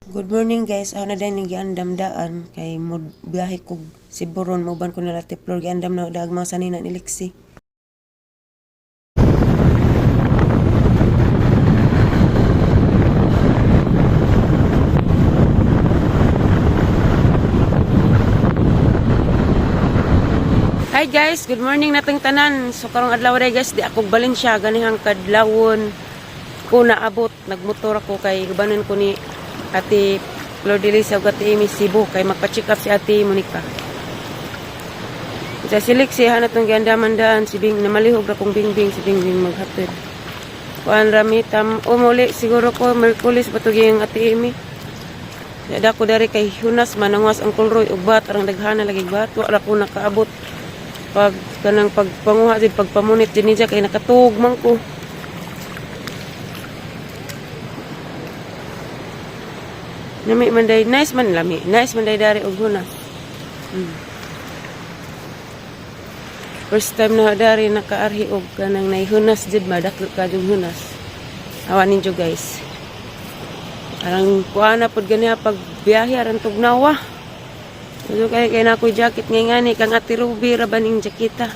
Good morning, guys. Ako na din giandam daan kay mo biyahe kog Cebu ron, moban ko nila Tiplor, giandam na dag mga sanina ni Lexi. Hi guys, good morning natong tanan. So karong adlaw day guys, di ako Valencia ganihang kadlawon ko naabot. Nagmotor ako kay gubanon ko ni Ate Flor de Lisa ug Ate Amy Cebu kay magpa-check up si Ate Monica. Sa silik siya na tong giandaman daan si Bing namalihog ra kong Bingbing, si Bingbing maghatid. Kuan rami tam umuli siguro ko Merkulis patugi ang Ate Amy. Sada ko dari kay hunas manangwas ang kulroy ug bat arang daghana lagi bat wa ra ko nakaabot pag kanang pagpanguha din pagpamunit din niya kay nakatuog man ko. Lami man day, nice man lami. Nice man day dari og hunas. First time na dari nakaarhi og kanang naihunas jud madaklo ka jud hunas. Awa ninyo, guys. Arang kuha na pod ganiya pag biyahe aran tugnawa. So kay na ako'y jacket ngay ngani kang Ate Ruby ra ba ning jakita.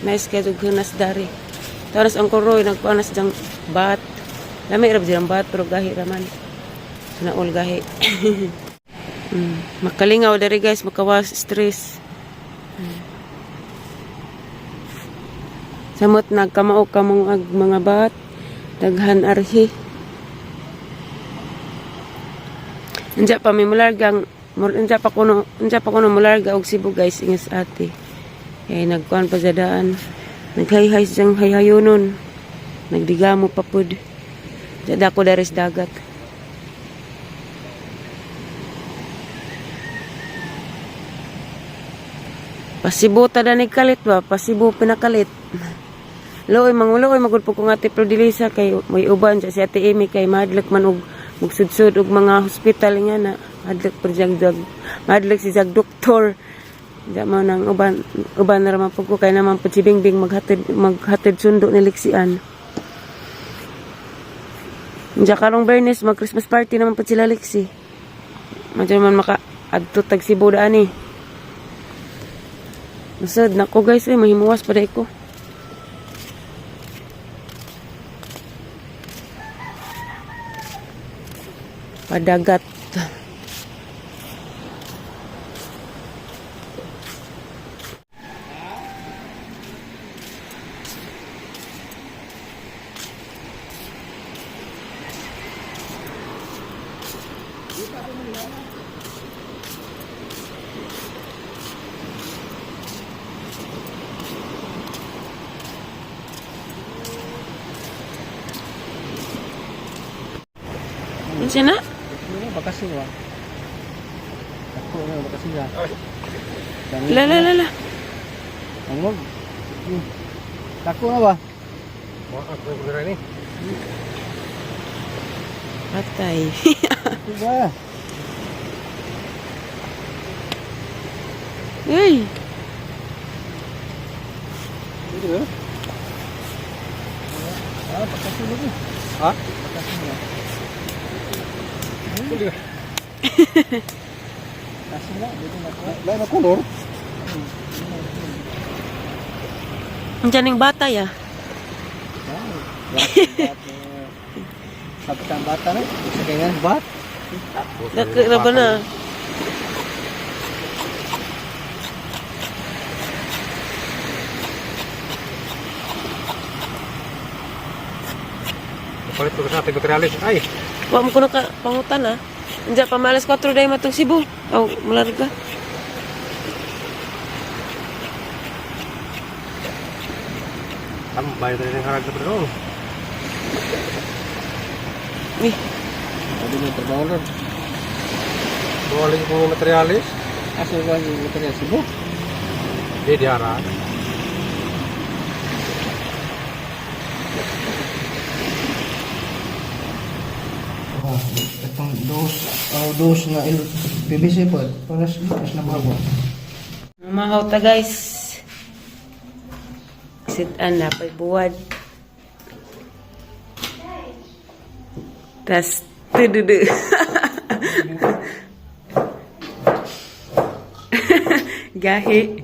Nice kay og hunas dari. Taras ang kuroy nagkuanas diyang bat. Lami ra ba diyang bat pero gahi ra man. Sanaol gahi. Makalingaw dari guys, makawas stress. Samot nagkamao kamong ag mga bat, daghan arhi. Unja pa mi mulargang, unja pa kuno mularga og Cebu guys, ingas ate. Kay nagkuan pa sa daan. Naghay-hay siyang hayhayonon. Nagdigamo pa pud. Dada ko dari sa dagat. Pasibo ta danig kalit ba? Pasibo pinakalit. Looy, manguloy, magud po kong Ate Prodilisa kay may uban siya si Ate Amy kay mahadlok man og magsudsud og mga hospital nga na. Mahadlok po siyang jag, mahadlok si jag doktor. Diya mo nang uban, uban na raman po ko kay naman po si Bingbing maghatid, maghatid sundo ni Lixian. Diya karong Bernes, mag Christmas party naman po sila Lixi. Madyo man maka adto tag Cebu daan eh. Nasad, nako guys, eh, mahimuwas pa ko. Padagat. Unsa na? Ano, bakasyon ba? Ako na, bakasyon ba? La la la la. Angog. Tako na ba? Patay. Diba? Uy, Dito ba? Ah, bakasyon lagi. Ha? Bakasyon ba? Bakasyon na, dito na. Lain na kolor. unsa ning batay ah? Kapit ang bata na. Isa kayo nga, bat. Dako ra ba na? Palit ko sa ating materialis. Ay! Wa mo kuno ka pangutan ah. Unsa pa malas 4 day matong Cebu. Aw, mularga. Tambay na rin ang harag na pero. Eh, Sabi niya, trabaho ron. Buwalin ko yung materialis. Asa ba yung material Cebu? Di diara. Ah, itong dos, oh, dos na PVC pod para sa mas na bago. Mahaw ta guys. Sit-an na pay buwad. Tas tududu. Gahi.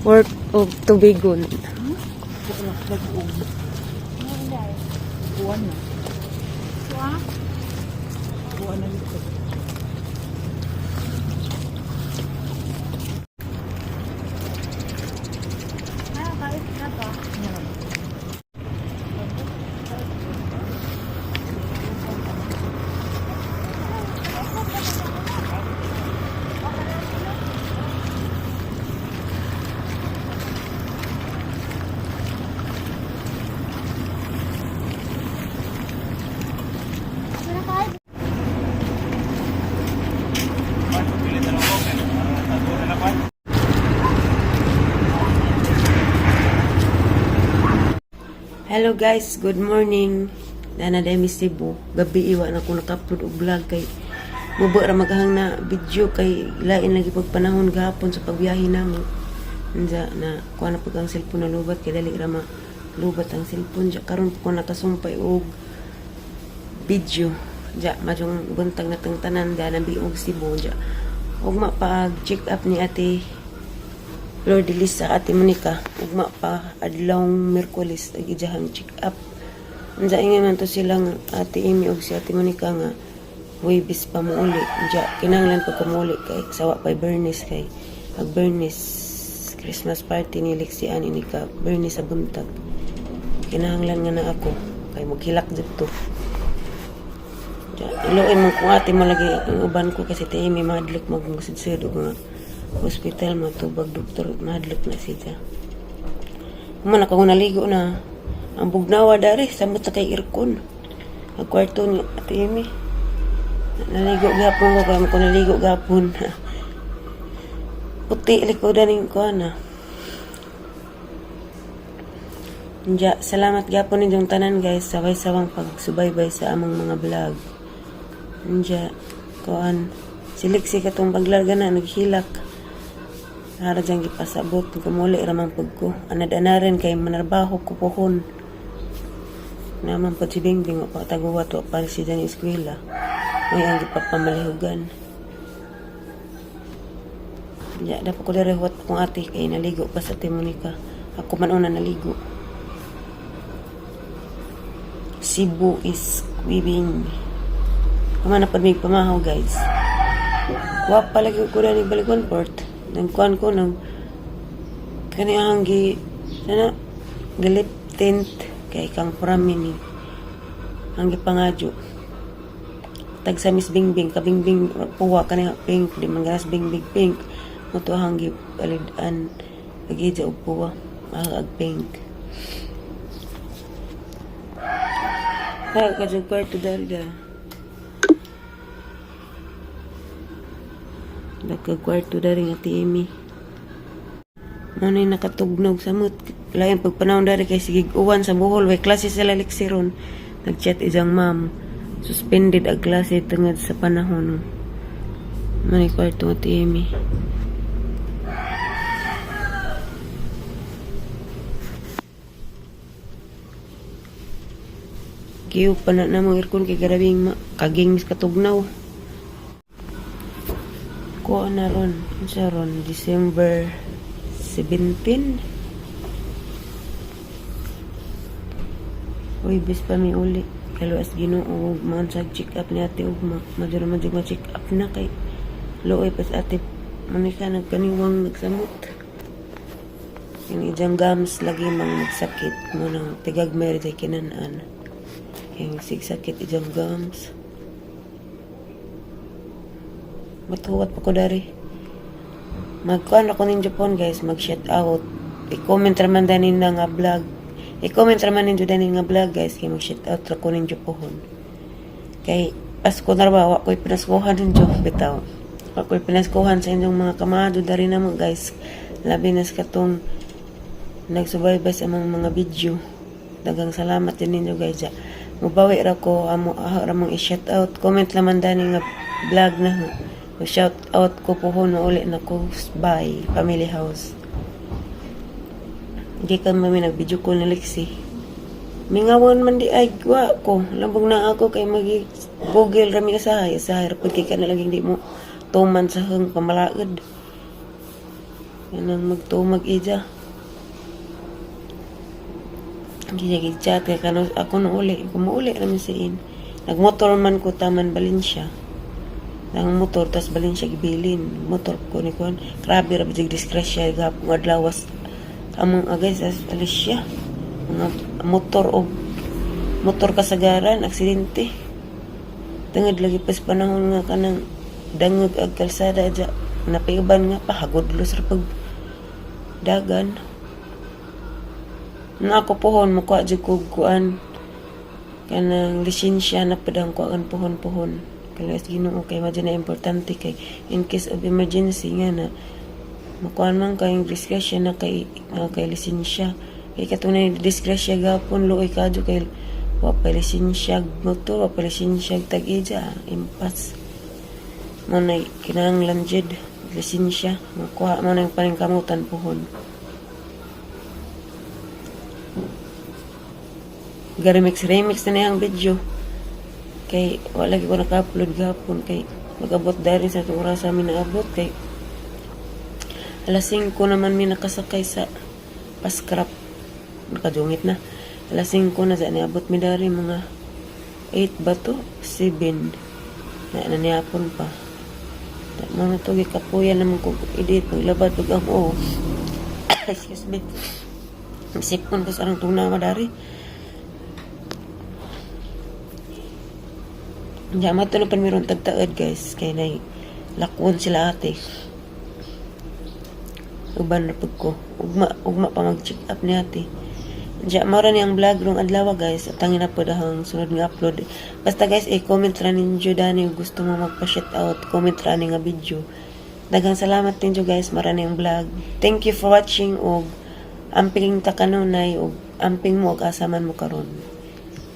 Work of tubigon. Hello guys, good morning. Dana dahil mi Cebu. Gabi iwa na ko naka-upload og vlog kay mubo ra maghang na video kay lain lagi pag panahon gahapon sa pagbiyahe namo. Unsa na kuha na pag ang cellphone na lubat kay dali ra ma lubat ang cellphone ja karon ko nakasumpay og video ja madyong buntag na tang tanan dana biog Cebu ja ugma pag check up ni Ate Lord Lisa, Ate Monica, ugma pa adlawng Miyerkules ag ijahang check up. Unsa ingay man to sila nga Ate Amy ug si Ate Monica nga Huwebes pa muuli. Unsa kinahanglan pa ko muuli kay sawa pa Bernice kay ag Bernice Christmas party ni Lexi ani ni ka Bernice sa buntag. Kinahanglan nga na ako kay moghilak didto. Iloin mo kung ate mo lagi ang uban ko kasi tayo may madlok magsidsud og mga hospital matubag doktor madlok na siya. Human ako naligo na. Ang bugnawa dari samot sa kay aircon. Ang kwarto ni Ate Amy. Naligo gapon ko kaya ko naligo gapon. Puti likodan ning ko na. Nja, salamat gapon ninyong tanan guys sabay-sawang pagsubaybay sa among mga vlog. Nja, kuan siliksi katong paglarga na naghilak. Hara diyang gipasabot kumuli ramang pag ko. Anad-anaren kay manarbaho ko pohon. Naman po si Bingbing o pataguwat wa pa siya dyan eskwela. May ang gipapamalihugan. Ya, dapat ko dere huwat kong ate kay naligo pa sa Timonica. Ako man una naligo. Cebu is weaving. Kama na pad may pamahaw guys. Wa pa lagi ko dani balik one port. Nagkuan ko nag kani ang gi sana galip tint kay kang prami ni ang gipangadyo. Tag sa Miss Bingbing, kabingbing puwa kani pink di man ganas bingbing pink. Mo to ang gipalid-an pagidya og puwa mahal ag pink. Kaya ka dyan kwarto dari da. Nagka-kwarto dari nga ti Amy. Mo na nakatugnog sa mut. Lain pagpanahon dari kay sige uwan sa Bohol. Way klase sila leksiron. Nagchat isang ma'am. Suspended ang klase tungod sa panahon. Mo na kwarto nga ti Amy. Kiyo pa na namang aircon kay garabing kaging mis katugnaw. Kuha na ron. Unsa ron? December 17. Uy, bis pa mi uli. Kaluas Ginoo ug man sa check up ni Ate Ugma. Madyo naman jud ma-check up na kay luoy pas Ate Monica nagkaniwang nagsamot. Yung ijang gums lagi mang nagsakit mo nang tigag may rin kinan-an. Yung sigsakit ijang gums. Matuwat pa ko dari. Magkuan ako ning Japan guys, mag shout out. I-comment raman danin na nga vlog. I-comment raman ninyo danin nga vlog guys kay mag shout out ra ko ning Japan. Kay Pasko na ba, wa ko'y pinaskuhan ninyo, bitaw. Wa ko'y pinaskuhan sa inyong mga kamado dari namo, guys. Labi na sa katong nagsubaybay sa among mga video. Daghang salamat din ninyo, guys. Ja. Mubawi ra ko amo ra mong i-shout out. Comment laman dani nga vlog na. Mo shout out ko pohon, uli na ko. Bye, family house. Gikan man mi nag-video call ni Lexi. Mingawan man di ay wa ko. Labog na ako kay magi Google rami usahay. Usahay ra pud kay kana laging di mo tuman sa hang pamalaod. Kanang magtumag ija. Hindi siya chat kay kano ako no uli. Kung muuli naman si In. Nagmotor man ko taman Valencia. Ang motor tas Valencia gibilin. Motor ko ni kon. Grabe ra bijig disgrasya gapong adlawas among agay sa Alicia. Mga motor og motor kasagaran aksidente. Tungod lagi pas panahon nga kanang dangog ag kalsada dya napiuban nga pahagudlos ra pag dagan. Na ako pohon mukuha jud kog kuan, kanang lisensya na padang kuan pohon-pohon. Kaya Ginoo kay madyo na importante kay in case of emergency nga na makuan man kay disgrasya na kay lisensya. Kay katunay disgrasya gapon, luoy kadyo kay wa pa lisensya motor, wa pa lisensya tag-ija, impas mo na. Kinahanglan jud lisensya makuha mo na yung paningkamutan pohon. Ga-remix remix na niyang video kay wala lagi ko naka-upload gapon kay magabot dari sa itong oras amin naabot kay alas 5 naman mi nakasakay sa paskrap. Nakadungit na alas 5 na sa niabot mi dari mga 8 ba to, 7 na naniapon pa. Mo na to, gikapuya naman ko edit, paglabad pag amo. Excuse me, sipon ko sa arang tuna madari. Diya, matulog pa meron tagtaod, guys. Kay nay lakwon sila ate. Uban na pag ko. Ugma, ugma pa mag-check up ni ate. Diya, mara niyang vlog rong adlaw, guys. At tangin na po dahang sunod nga upload. Basta guys, eh, comment ra ninyo dani kung gusto mo magpa-shout out. Comment ra ni nga video. Daghang salamat ninyo, guys. Mara niyang vlog. Thank you for watching og amping ta kanunay og amping mo og asa man mo karon.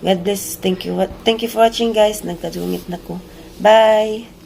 God bless. Thank you. Thank you for watching, guys. Nagkadungit na ko. Bye.